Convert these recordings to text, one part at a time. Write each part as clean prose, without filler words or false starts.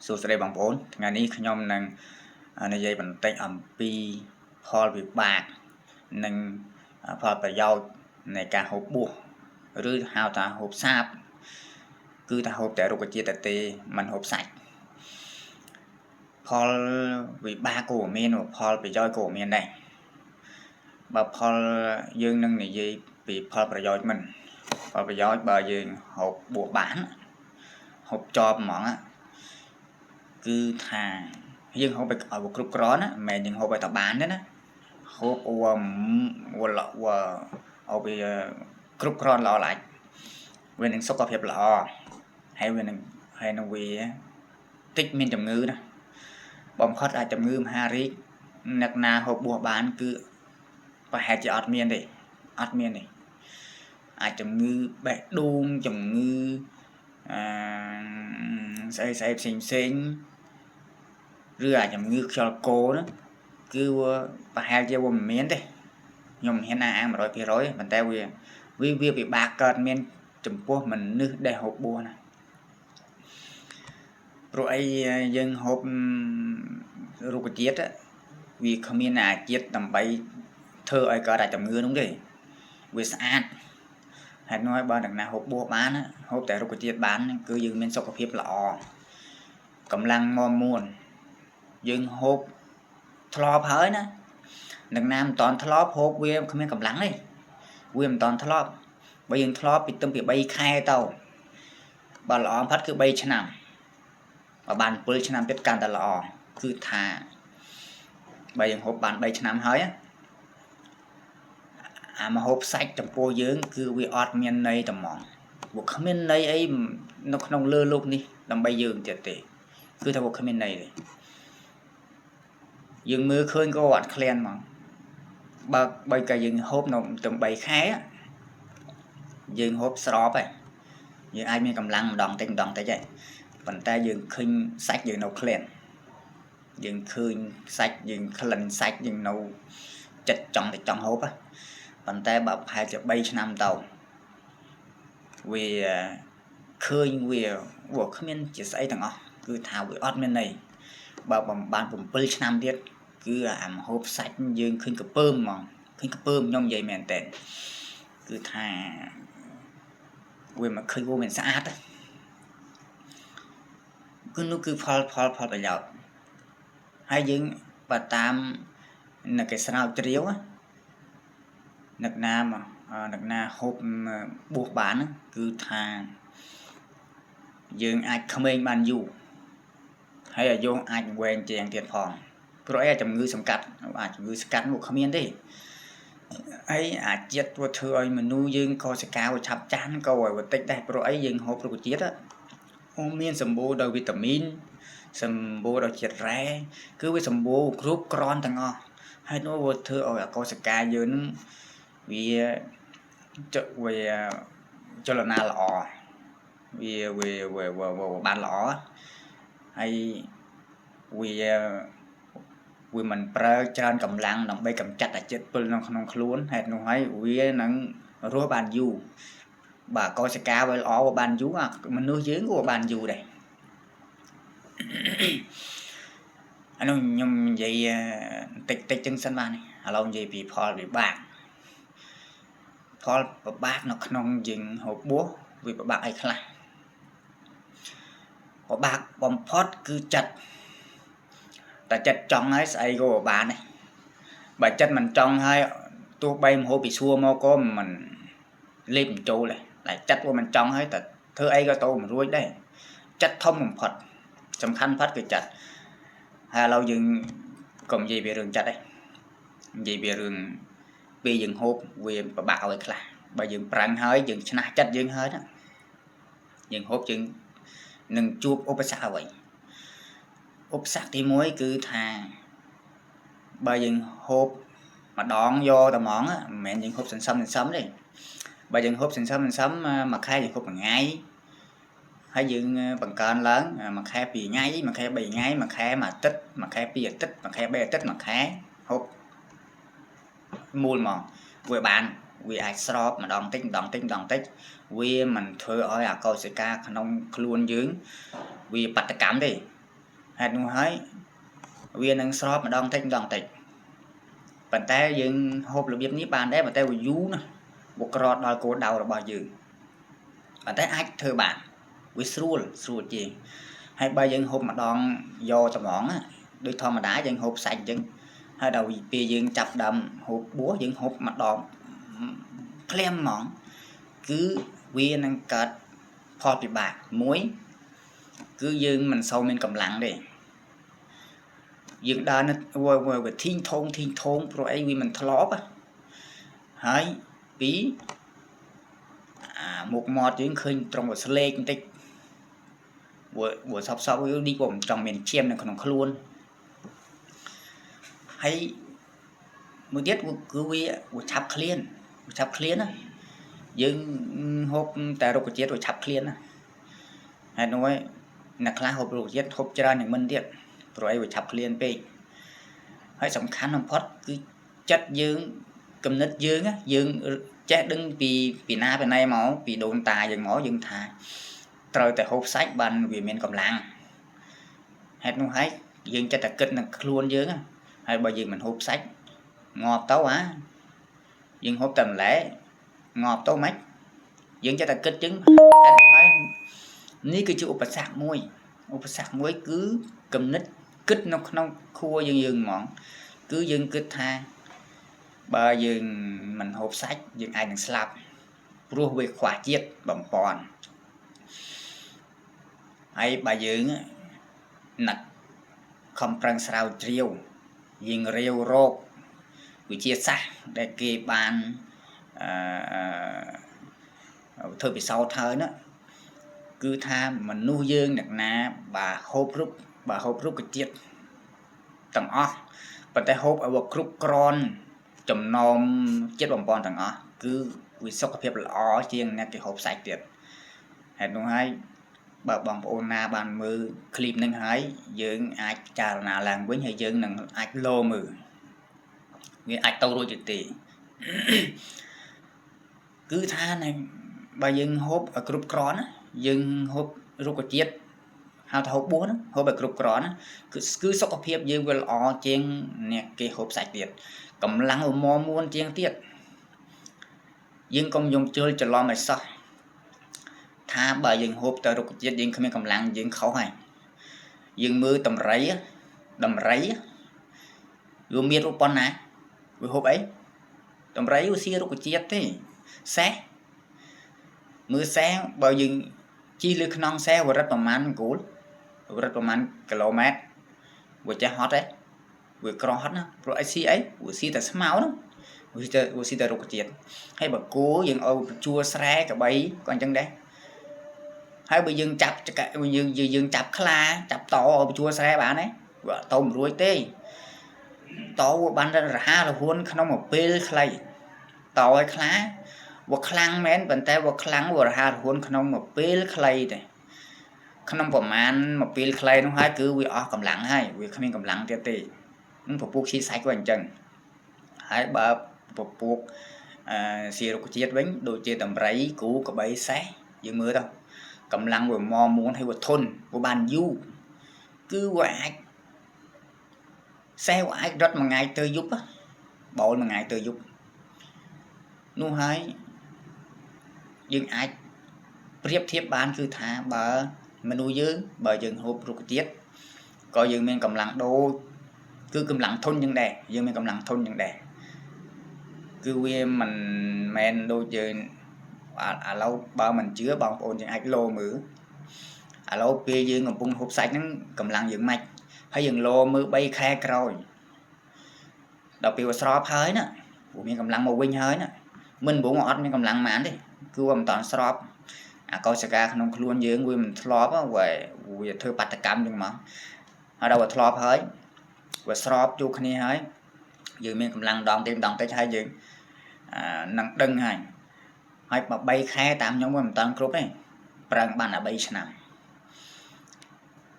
សួស្តីបងប្អូនថ្ងៃនេះខ្ញុំនឹងនិយាយបន្តិចអំពីផលវិបាកនិងផលប្រយោជន៍នៃការហូបបួសឬហៅថាហូបសាបគឺថាហូបតែរុក្ខជាតិទេមិនហូបសាច់ផលវិបាកក៏មានផលប្រយោជន៍ក៏មានដែរបើផលយើងនឹងនិយាយពីផលប្រយោជន៍មិនផលប្រយោជន៍បើយើងហូបបួសបានហូបចប់ហ្មងគឺថាយើងហូបឲ្យគ្រប់គ្រាន់ណាមិនមែនយើងហូបឲ្យតែបានទេណាហូបអវវលវឲ្យវាគ្រប់គ្រាន់ល្អឡាច់វានឹងសុខភាពល្អហើយវានឹងហើយនឹងវាតិចមានជំងឺណាបំផុតអាចជំងឺមហារីកអ្នកណាហូបបួសបានគឺប្រហែលជាអត់មានទេអត់មានទេអាចជំងឺបេះដូងជំងឺអឺស្អីស្អីផ្សេងផ្សេងឬអាចជំងឺខ្យល់គោហ្នឹងគឺប្រហែលជាវាមិនមានទេខ្ញុំមិនហ៊ានអាង100%ប៉ុន្តែវាវាវាពិបាកកើតមានចំពោះមនុស្សដែលហូបបួសណាព្រោះអីយើងហូបរុក្ខជាតិវាគ្មានអាជាតិដើម្បីធ្វើឲ្យកើតអាជំងឺនោះទេវាស្អាតហេតុនោះហើយបើអ្នកណាហូបបួសបានហូបតែរុក្ខជាតិបានគឺយើងមានសុខភាពល្អកម្លាំងមាំមួនយើងហូបធ្លាប់ហើយណានឹងណាមិនតន់ធ្លាប់ហូបវាគ្មានកម្លាំងទេវាមិនតន់ធ្លាប់បើយើងធ្លាប់ពីទឹមពី3ខែទៅបើល្អបំផុតគឺ3ឆ្នាំបើបាន7ឆ្នាំទៀតកាន់តែល្អគឺថាបើយើងហូបបាន3ឆ្នាំហើយអាមហូបសាច់ចំពោះយើងគឺវាអត់មានន័យត្មងវាគ្មានន័យអីនៅក្នុងលើលោកនេះដើម្បីយើងទៀតទេគឺថាវាគ្មានន័យទេយើងមើលឃើញក៏អត់ក្លៀនហ្មងបើបើកាយើងហូបនៅទៅ3ខែយើងហូបស្របហើយយើងអាចមានកម្លាំងម្ដងតិចម្ដងតិចហើយប៉ុន្តែយើងឃើញសាច់យើងនៅក្លៀនយើងឃើញសាច់យើងក្លិនសាច់យើងនៅចិត្តចង់តែចង់ហូបប៉ុន្តែបើប្រហែលជា3ឆ្នាំទៅវាឃើញវាវាគ្មានជាស្អីទាំងអស់គឺថាវាអត់មានន័យបើបាន7ឆ្នាំទៀតគឺអាមហូបសាច់យើងឃើញកពើមហ្មងឃើញកពើមខ្ញុំនិយាយមែនតើគឺថាវាមកឃើញវាមិនស្អាតគឺនោះគឺផលផលផលប្រយោជន៍ហើយយើងបើតាមនៅគេស្រាវជ្រាវនឹកណានឹកណាហូបបួសបានគឺថាយើងអាចក្មេងបានយូរហើយអាយុអាចវែងជាងទៀតផងព្រោះអីជំងឺសង្កាត់អាចជំងឺស្កាត់មកគ្មានទេហើយអាជាតិវាធ្វើឲ្យមនុស្សយើងកោសិកាវាឆាប់ចាស់ក៏ឲ្យវាតិចដែរព្រោះអីយើងហូបរុក្ខជាតិអូមានសម្បូរដោយវីតាមីនសម្បូរដោយជាតិរ៉ែគឺវាសម្បូរគ្រប់គ្រាន់ទាំងអស់ហើយនោះវាធ្វើឲ្យអាកោសិកាយើងនឹងវាវាចលនាល្អវាវាវាបានល្អហើយវាវាមិនប្រើច្រើនកម្លាំងដើម្បីកម្ចាត់អាជាតិពុលនៅក្នុងខ្លួនហេតុនោះហើយវានឹងរស់បានយូរបើកោសិកាវាល្អវាបានយូរអាមនុស្សយើងក៏បានយូរដែរអានោះខ្ញុំនិយាយតិចតិចចឹងសិនបានឥឡូវនិយាយពីផលវិបាកផលពិបាកនៅក្នុងយើងហូបបួសវាពិបាកអីខ្លះពិបាកបំផុតគឺចិត្តតែចិត្តចង់ហើយស្អីក៏បានដែរបើចិត្តមិនចង់ហើយទោះបីមហូបពីសួរមកក៏មិនលេបមិនចូលដែរតែចិត្តវាមិនចង់ហើយតែធ្វើអីក៏ទៅមិនរួចដែរចិត្តធំបំផុតសំខាន់ផុតគឺចិត្តហើយឥឡូវយើងកុំនិយាយពីរឿងចិត្តទេនិយាយពីរឿងពេលយើងហូបវាពិបាកឲ្យខ្លះបើយើងប្រាំងហើយយើងឆ្នះចិត្តយើងហើយណាយើងហូបយើងនឹងជួបឧបសគ្គអ្វីឧបសគ្គទី1គឺថាបើយើងហូបម្ដងយកតែហ្មងមិនមែនយើងហូបសន្សំសន្សំទេបើយើងហូបសន្សំសន្សំមួយខែយើងហូបមួយថ្ងៃហើយយើងបង្កើនឡើងមួយខែ2ថ្ងៃមួយខែ3ថ្ងៃមួយខែមួយអាទិត្យមួយខែ2អាទិត្យមួយខែ3អាទិត្យមួយខែហូបមូលហ្មងវាបានវាអាចស្របម្ដងតិចម្ដងតិចម្ដងតិចវាមិនធ្វើឲ្យអាកោសិកាក្នុងខ្លួនយើងវាបាតកម្មទេ ហេតុនោះហើយវានឹងស្របម្ដងតិចម្ដងតិចប៉ុន្តែយើងហូបរបៀបនេះបានដែរប៉ុន្តែវាយូរណាស់វាក្រដល់គោលដៅរបស់យើងប៉ុន្តែអាចធ្វើបានវាស្រួលស្រួលជាងហើយបើយើងហូបម្ដងយកត្មងដូចធម្មតាយើងហូបសាច់អញ្ចឹងហើយដល់ពេលយើងចាប់ដើមហូបបួសយើងហូបម្ដងភ្លាមហ្មងគឺវានឹងកើតផលពិបាកមួយគឺយើងមិនសូវមានកម្លាំងទេយើងដើរនៅវាធីងធងធីងធងព្រោះអីវាមិនធ្លាប់ហើយពីរអាមុខមាត់យើងឃើញត្រង់វាស្លេកបន្តិចវាសពសពវានេះក៏មិនចង់មានឈាមនៅក្នុងខ្លួនហើយមួយទៀតគឺវាឆាប់ឃ្លានវាឆាប់ឃ្លានណាយើងហូបតែរុក្ខជាតិវាឆាប់ឃ្លានណាហើយនោះឯងអ្នកខ្លះហូបរុក្ខជាតិហូបច្រើនជាងមុនទៀតព្រោះអីវាឆាប់ឃ្លានពេកហើយសំខាន់បំផុតគឺចិត្តយើងគំនិតយើងយើងចេះដឹងពីពីណាពីណៃមកពីដូនតាយើងមកយើងថាត្រូវតែហូបសាច់បានវាមានកម្លាំងហេតុនោះហើយយើងចិត្តតែគិតនឹងខ្លួនយើងហើយបើយើងមិនហូបសាច់ងាប់ទៅអាយើងហូបតែម្លែងាប់ទៅម៉េចយើងចិត្តតែគិតចឹងហេតុហើយនេះគឺជាឧបសគ្គមួយឧបសគ្គមួយគឺគំនិតគិតនៅក្នុងខួរយើងយើងហ្មងគឺយើងគិតថាបើយើងមិនហូបសាច់យើងអាចនឹងស្លាប់ព្រោះវាខ្វះជាតិបំពន់ហើយបើយើងណាក់ខំប្រឹងស្រាវជ្រាវយើងរាវរកវិទ្យាសាស្ត្រដែលគេបានអឺធ្វើពិសោធន៍ហើយណាគឺថាមនុស្សយើងអ្នកណាបើហូបរុក្បើហូបរុក្ខជាតិទាំងអស់ប៉ុន្តែហូបឲ្យវាគ្រប់គ្រាន់ចំណោមជាតិបំពន់ទាំងអស់គឺវាសុខភាពល្អជាងអ្នកគេហូបសាច់ទៀតហេតុនោះហើយបើបងប្អូនណាបានមើលឃ្លីបនឹងហើយយើងអាចពិចារណាឡើងវិញហើយយើងនឹងអាចលោមើលវាអាចទៅរួចទេគឺថាណែបើយើងហូបឲ្យគ្រប់គ្រាន់ណាយើងហូបរុក្ខជាតិហៅថាហូបបួសហ្នឹងហូបឲ្យគ្រប់គ្រាន់ណាគឺសុខភាពយើងវាល្អជាងអ្នកគេហូបសាច់ទៀតកម្លាំងវាមាំមួនជាងទៀតយើងកុំយំជល់ច្រឡំឲ្យសោះថាបើយើងហូបតែរុក្ខជាតិយើងគ្មានកម្លាំងយើងខុសហើយយើងមើលតម្រៃដំរីវាមានរូបប៉ុណ្ណាវាហូបអីតម្រៃវាស៊ីរុក្ខជាតិទេសេះមើលសេះបើយើងជិះលើខ្នងសេះវារត់ប្រមាណគោលវារត់ប្រមាណគីឡូម៉ែត្រវាចេះហត់ទេវាក្រហត់ណាព្រោះអីស៊ីអីវាស៊ីតែស្មៅហ្នឹងវាស៊ីតែរុក្ខជាតិហើយបើគោយើងឲ្យបញ្ជួស្រែកបីក៏អញ្ចឹងដែរហើយបើយើងចាប់យើងយើងចាប់ខ្លាចាប់តឲ្យបញ្ជួស្រែបានទេវាអត់ទៅមិនរួចទេតវាបានរហ័សរហួនក្នុងមួយពេលខ្លីតឲ្យខ្លាវាខ្លាំងមែនប៉ុន្តែវាខ្លាំងវារហ័សរហួនក្នុងមួយពេលខ្លីទេក្នុងប្រមាណមួយពេលខ្លីនោះហើយគឺវាអស់កម្លាំងហើយវាគ្មានកម្លាំងទៀតទេនឹងពពុះស៊ីសាច់ក៏អញ្ចឹងហើយបើពពុះអឺស៊ីរុក្ខជាតិវិញដូចជាដំរីគូក្បីសេះយើងមើលទៅកម្លាំងវាមមួនហើយវាធន់វាបានយូរគឺវាអាចសេះវាអាចរត់មួយថ្ងៃទៅយប់បោលមួយថ្ងៃទៅយប់នោះហើយយើងអាចប្រៀបធៀបបានគឺថាបើមនុស្សយើងបើយើងហូបរុក្ខជាតិក៏យើងមានកម្លាំងដូចគឺកម្លាំងធន់យ៉ាងដែរយើងមានកម្លាំងធន់យ៉ាងដែរគឺវាមិនមែនដូចយើងឥឡូវបើមិនជឿបងប្អូនយើងអាចលោមើលឥឡូវពេលយើងកំពុងហូបសាច់ហ្នឹងកម្លាំងយើងម៉េចហើយយើងលោមើល3ខែក្រោយដល់ពេលវាស្របហើយណាព្រោះមានកម្លាំងមកវិញហើយណាមិនព្រោះអត់មានកម្លាំងប៉ុន្មានទេគឺវាមិនតាន់ស្របអាកោសិកាក្នុងខ្លួនយើងវាមិនធ្លាប់វាវាធ្វើបាតកម្មចឹងមកហើយដល់វាធ្លាប់ហើយវាស្របជួគ្នាហើយយើងមានកម្លាំងដងតិចម្ដងតិចហើយយើងអានឹងដឹងហើយហើយបើ3ខែតាមខ្ញុំវាមិនតាន់គ្រប់ទេប្រឹងបានតែ3ឆ្នាំ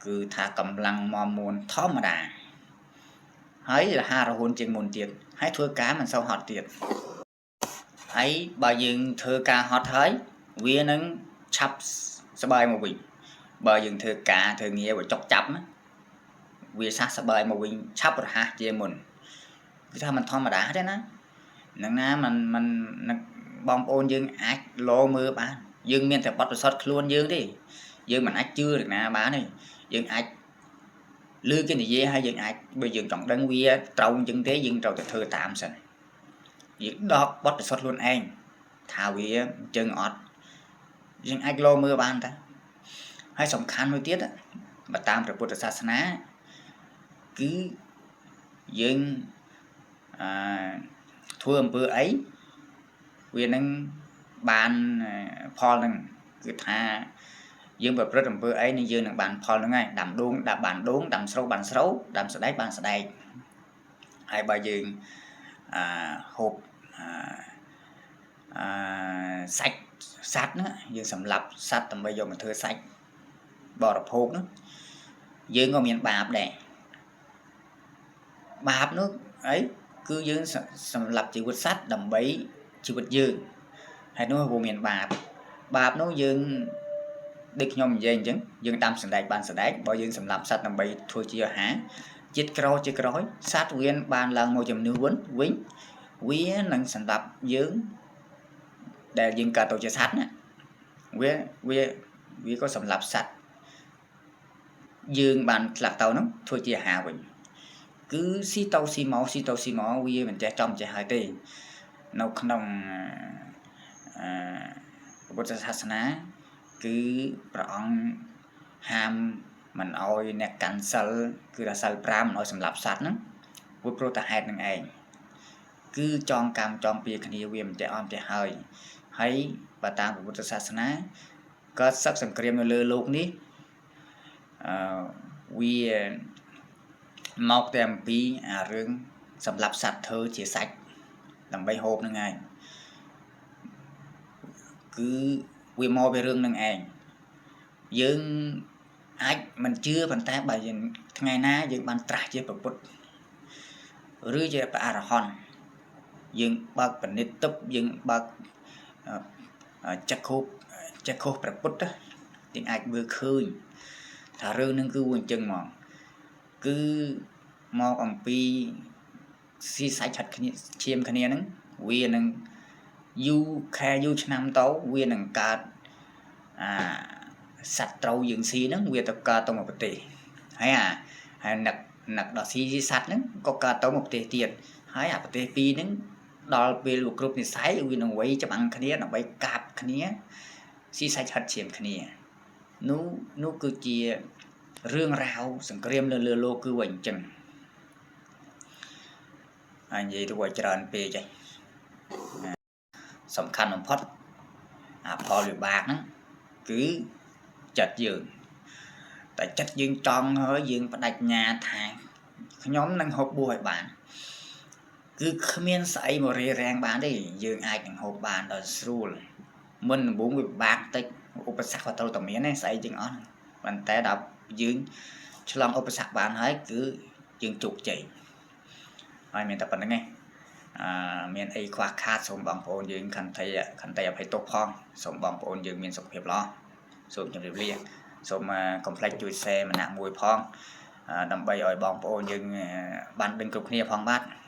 គឺថាកម្លាំងមមួនធម្មតាហើយរហ័សរហួនជាងមុនទៀតហើយធ្វើការមិនសូវហត់ទៀតហើយបើយើងធ្វើការហត់ហើយវានឹងឆាប់ស្បាយមកវិញបើយើងធ្វើការធ្វើងារវាចុកចាប់ណា វាសះស្បើយមកវិញឆាប់រហ័សជាមុនគឺថាมันធម្មតាទេណានឹងណាมันมันបងប្អូនយើងអាចលោមើលបានយើងមានតែបទពិសោធន៍ខ្លួនយើងទេយើងមិនអាចជឿរណាបានទេយើងអាចឮគេនិយាយហើយយើងអាចបើយើងចង់ដឹងវាត្រូវអញ្ចឹងទេយើងត្រូវតែធ្វើតាមសិនយើងដកបទពិសោធន៍ខ្លួនឯងថាវាអញ្ចឹងអត់យើងអាចលោមើលបានតាហើយសំខាន់មួយទៀតបើតាមព្រះពុទ្ធសាសនាគឺយើងអឺធ្វើអំពើអីវានឹងបានផលនឹងគឺថាយើងប្រព្រឹត្តអំពើអីនឹងយើងនឹងបានផលហ្នឹងហើយដាំដូងដាំបានដូងដាំស្រូវបានស្រូវដាំសណ្ដែកបានសណ្ដែកហើយបើយើងអឺហូបអឺអឺសាច់សត្វហ្នឹងយើងសម្លាប់សត្វដើម្បីយកមកធ្វើសាច់បរិភោគហ្នឹងយើងក៏មានបាបដែរបាបនោះអីគឺយើងសម្លាប់ជីវិតសត្វដើម្បីជីវិតយើងហើយនោះវាមានបាបបាបនោះយើងដូចខ្ញុំនិយាយអញ្ចឹងយើងដាំសណ្ដែកបានសណ្ដែកបើយើងសម្លាប់សត្វដើម្បីធ្វើជាអាហារជាតិក្រជាក្រោយសត្វវាបានឡើងមកជំនួសវិញវិញវានឹងសម្លាប់យើងដែលយើងកើតទៅជាសត្វណាវាវាវាក៏សម្លាប់សត្វយើងបានឆ្លាក់ទៅហ្នឹងធ្វើជាអាហារវិញគឺស៊ីទៅស៊ីមកស៊ីទៅស៊ីមកវាមិនចេះចំចេះហើយទេនៅក្នុងអឺពុទ្ធសាសនាគឺព្រះអង្គហាមមិនអោយអ្នកកាន់សិលគឺថាសិល5មិនអោយសម្លាប់សត្វហ្នឹងព្រោះតែហេតុនឹងឯងគឺចងកម្មចងពៀគ្នាវាមិនចេះអមចេះហើយហើយបើតាមពុទ្ធសាសនាកើតសឹកសង្គ្រាមនៅលើលោកនេះអឺវាមកតែអំពីអារឿងសម្លាប់សត្វធ្វើជាសាច់ដើម្បីហូបនឹងឯងគឺវាមកពីរឿងនឹងឯងយើងអាចមិនជឿប៉ុន្តែបើយើងថ្ងៃណាយើងបានត្រាស់ជាព្រះពុទ្ធឬជាព្រះអរហន្តយើងបើកពនិតទឹកយើងបើកចក្ខុចក្ខុព្រះពុទ្ធយើងអាចមើលឃើញថារឿងនឹងគឺវាអញ្ចឹងហ្មងគឺមកអំពីស៊ីសាច់ឆាត់គ្នាឈាមគ្នាហ្នឹងវានឹងយូរខែយូរឆ្នាំទៅវានឹងកើតអាសត្វត្រូវយើងស៊ីហ្នឹងវាទៅកើតទៅមកប្រទេសហើយអាហើយនឹកនឹកដល់ស៊ីសត្វហ្នឹងក៏កើតទៅមកប្រទេសទៀតហើយអាប្រទេសពីរហ្នឹងដល់ពេលវាគ្រប់និស័យវានឹងវ័យច្បាំងគ្នាដើម្បីកាប់គ្នាស៊ីសាច់ហិតឈាមគ្នានោះនោះគឺជារឿងរ៉ាវសង្គ្រាមនៅលើលោកគឺវាអញ្ចឹងហើយនិយាយទៅវាច្រើនពេកហើយសំខាន់បំផុតអាផលវិបាកហ្នឹងគឺចិត្តយើងតែចិត្តយើងចង់ហើយយើងបដិញ្ញាថាខ្ញុំនឹងហូបបួសឲ្យបានគឺគ្មានស្អីមករារាំងបានទេយើងអាចនឹងហូបបានដោយស្រួលមុនដំបូងវាពិបាកតិចឧបសគ្គក៏ត្រូវតែមានដែរស្អីទាំងអស់ប៉ុន្តែដល់យើងឆ្លងឧបសគ្គបានហើយគឺយើងជោគជ័យហើយមានតែប៉ុណ្្នឹងឯងអឺមានអីខ្វះខាតសូមបងប្អូនយើងខន្តីខន្តីអភ័យទោសផងសូមបងប្អូនយើងមានសុខភាពល្អសូមជម្រាបលាសូមកុំភ្លេចជួយ share ម្នាក់មួយផងដើម្បីឲ្យបងប្អូនយើងបានដឹងគ្រប់គ្នាផងបាទ។